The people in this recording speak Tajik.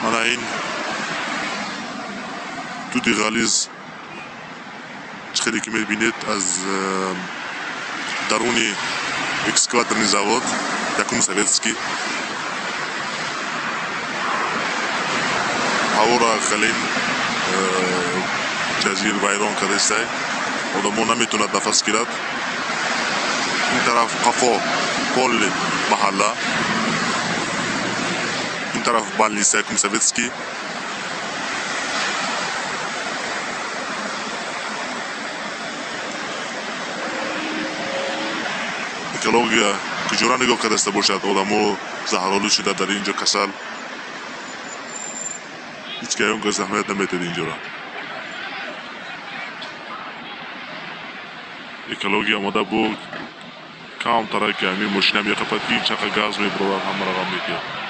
Мана ин дуди ғализ чӣ хеле ки мебинед аз даруни экскаваторный завод якум советский ҳавора халин ҷазир вайрон кардастай, одамо наметавонад нафас гирад. Ин тараф қафо полли маҳалла, ин тараф больница якум советский. Экология куҷора нигоҳ кардаста бошад, одамо заҳролуд шуда дар ин ҷо касал, ҳеҷ ка он кас аҳамият наметиҳад инҷоро. Экология омада бу камтара ки ҳамин мошина меқапад, ки чақа газ мебарорад, ҳама рақам метиҳад.